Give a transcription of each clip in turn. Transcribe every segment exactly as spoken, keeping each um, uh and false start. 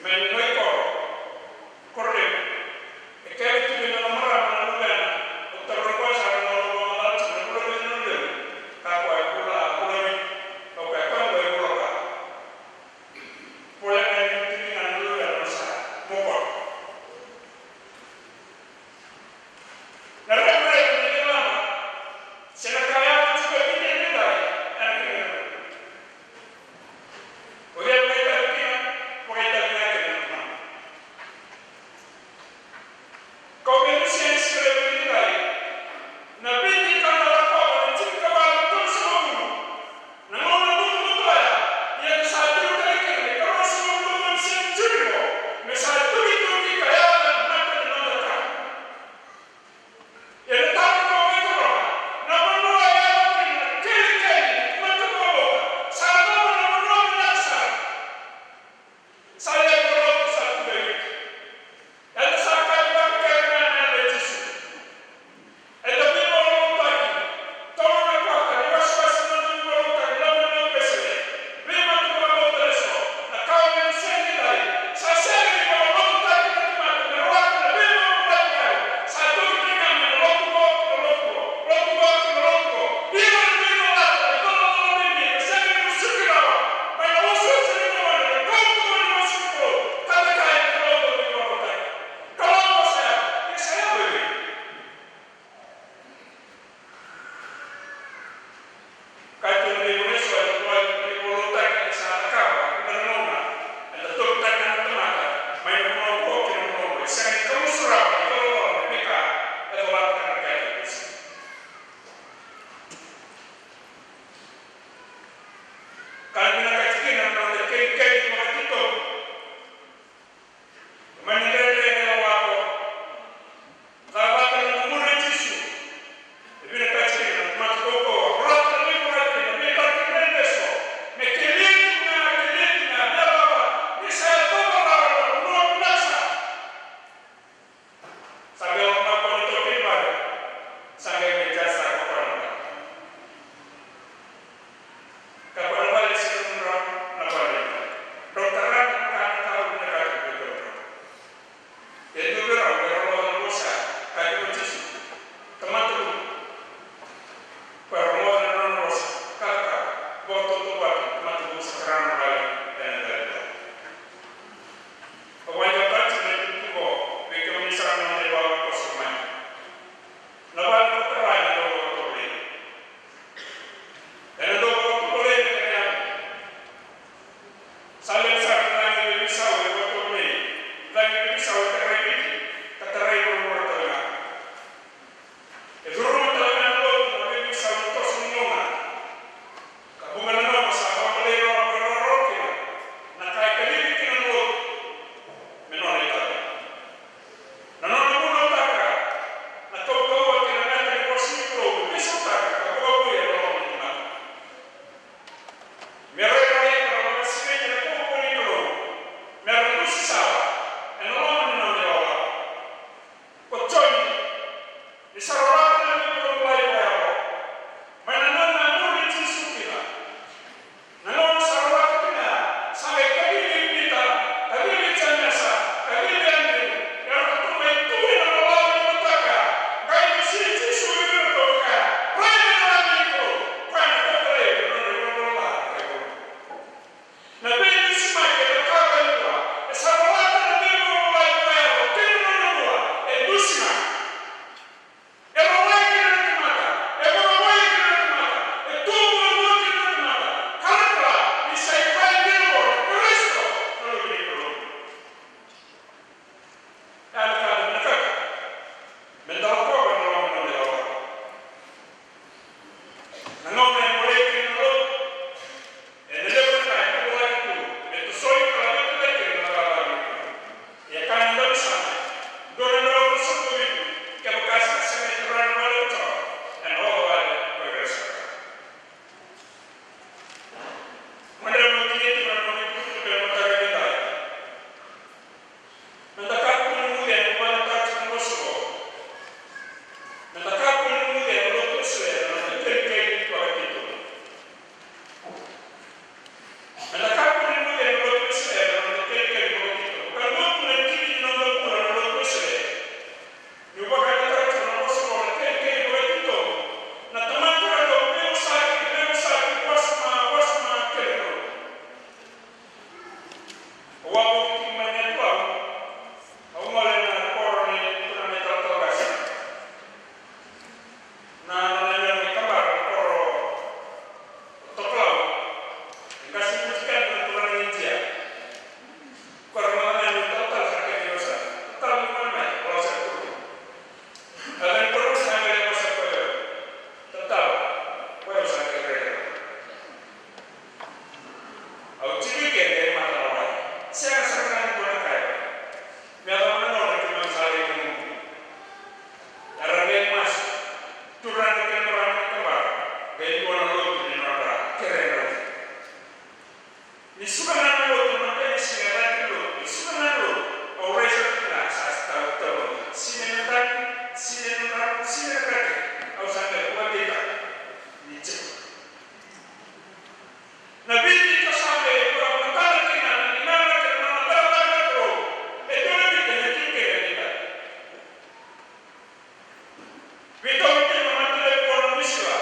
Mai, mai koro, koro levu. E kere tu vei na marama na luvena, o taro koya sara na loma macala tiko na vula vei na luvena. Ka koya e vula, vula vei, ka koya e koya e vula ka. Vula na ni tu ni na luvena na sa, mo koro. Na revurevu ni lilama, se na ka yaco tiko e Iteni edaidai, ena kena. O cei e vakaitavi kina, vakaitavi ga kina na Tamana. Au a vuki mai Nayatulau, au gole ena koro ni turaga na italatala qase. Na nona yau mai Kabara, koro o Tokalau, e qase Butikani na turaga ni Idia. Koro na nona yau mai talatala sa kena ni vasa. Talatala, ni gole mai, au sa kuru. A cani koro sa qai vasa koya. Talatala, koya sa qai rere. Au tiko i ke qai mata na wai. Sega sara ga ni dua na ka e wai. Me yacova na gauna keimami sa lai nomu. Era qai masu. Turaga kei na marama ni Kabara. Qai dua na lotu ni nodra kerea na lotu. Ni suka ga na lotu, na qai ni siga e cati na lotu. Ni suka ga na lotu. Au rai sara tiko ga sa tau tau. Sine na tani, sine na tau, sine na kake. Au sa qai vakadeitaka. Ni tiko. Na Viti ka sa vei vakamatana kina na ligana kei na nona cakacaka na Kalou. E dua na Viti ena tiko kina na ligana. Veitauri kina na mata levu o Niu Sila.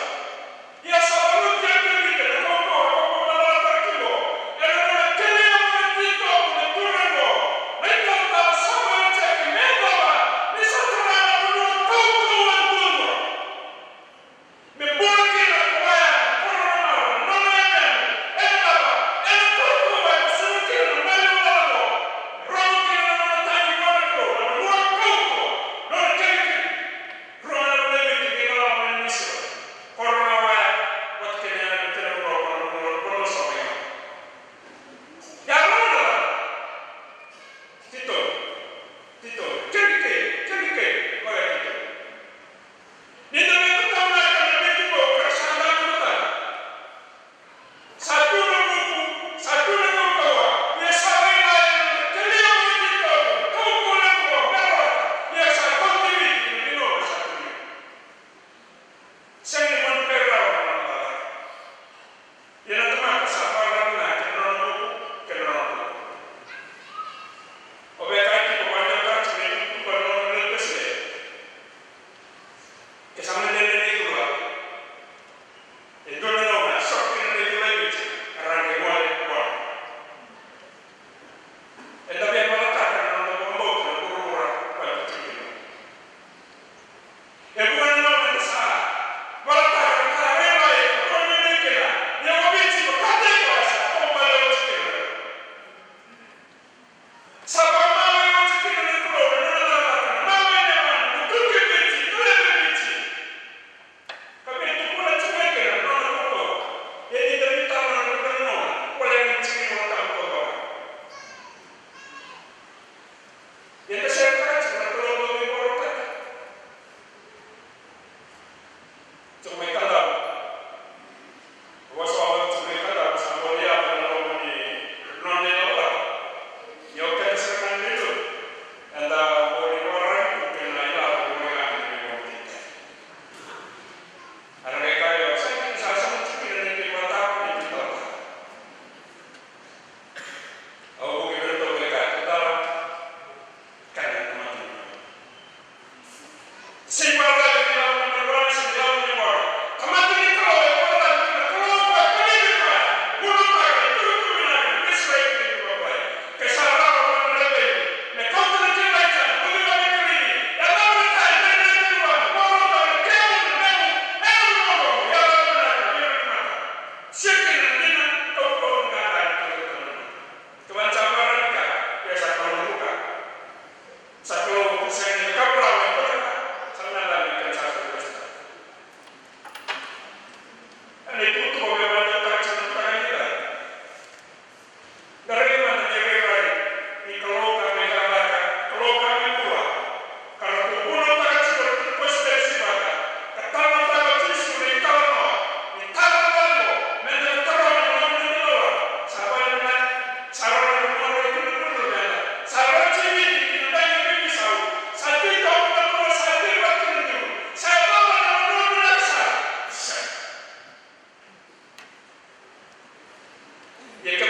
Ia sa valuti ake na Viti ena kaukauwa, kaukauwa na cakacaka tiko. Ena nona kele yavu na titobu na turaga oqo. Na italatala sa valuti ake me yacova ni sa tara na vanua kaukauwa duadua. Me bula kina na koya, na koro na mawa, na nona yanuyanu, ena cava, ena kaukauwa, e vosota kina na maliwa lala oqo. Rogo kina na nona tagi vua na Kalou, na vanua kaukauwa, nona kele kina. Rua na vanua e Viti, qai lala mai Niu Sila. Koro na waya, vata kei na yanuyanu, kei na vanua, vanua, vanua sa mai yawa. Ia rogo na lala. Titobu, titobu, kemikei, kemikei, koya titobu. Ni da via tataunaka na veitubu ka ra sa dau matana. Sa tu na vuku, sa tu na kaukauwa, ia sa lailai na kele yavu ni titobu, kaukauwa na bula, me rawata, ia sa kauti Viti ki na vanua sa tu. Sega ni mani kai rawa na nona cakacaka. Ia na tamata sa vakararavi ga kei na nona vuku kei na nona vuku. O via kaya tiko, vakadeitaka tiko na itukutuku ena nona lewe pese. Ke sa mani dede na icula, e dua na gauna e sota kina na icula e Viti, era qai gole vua. Eda via valataka na noda vakabauta na vuravura koya eda tiko kina. E vuqa na gauna eda sa valataka na ka rairai ka vakanuinui kina, ia o Viti vakataki koya sa taubale oti kina. Sa vakamau oti kina na Kalou, na nona cakacaka, na mawe ni yavana, na tutu i Viti, na levu i Viti. Ka via tukuna tiko mai kina na nona kaukauwa. Ia ni da veitalanoa na noda gauna, voleka ni tiko ni Vola Tabu kaukauwa. Ia da sega ni kaya tiko na Kalou dau veivakarautaki. Tiko mai Kadavu. Vosa vata tiko mai Kadavu, sa bau yaco ena loma ni noda ilakolako. Ni o keda sara ga ni lotu, eda bau ni vakararavi tu kei na ilavo ni veiwekani ni veiwekani. Era qai kaya, sa qai, sa sega ni tiko kina na ivakatakila ni ivakatakila. Au vuki vei iratou qai kaya, Talatala, kaya na tamata ni Kalou. Sega ni vakararavi na ilavo ni marijuana se na ilavo ni bora. Tamata ni Kalou e vakararavi kina, Kalou koya e kalivi koya. Ulutaga ni tukutuku vinaka, ni veisiraki ni veivakabulai. Ke sa rawa vua na Rebeni me kauta na kena ika, na uciwai ni Kalili, e cava na ka e dredre vua, na vakarautaka na kemu, na memu, ena vanua oqo, me yacova vinaka vei ira na tamata. Sega kina na dina, kaukauwa ni qaqana, kaukauwa ni qaqana. Kevaka sa vakararavi ka, ia sa Kalou na bula. Sa Kalou, sega ni cakava rawa e dua na ka, sa na yaco me kena sa sobu. Ena itukutuku au via vakadeitaka tiko na mataka nikua. Da raica mada na irairai ni Kalou ka mai cakacaka, Kalou ka mai bula. Ka ratou vunautaka tiko na twenty-first century vata, ka talanoataka o Jisu na italanoa ni taro valevu, me da na taroga na nomuni loloma. Sa vale vinaka, sa rau na nomuni loloma, sa rau tiko vata kei na dai ni veiveisau, sa tiko vata na vanua sa tiko vata kina na Jiu, sa yacova na vanua vinaka sara. Sa ia ke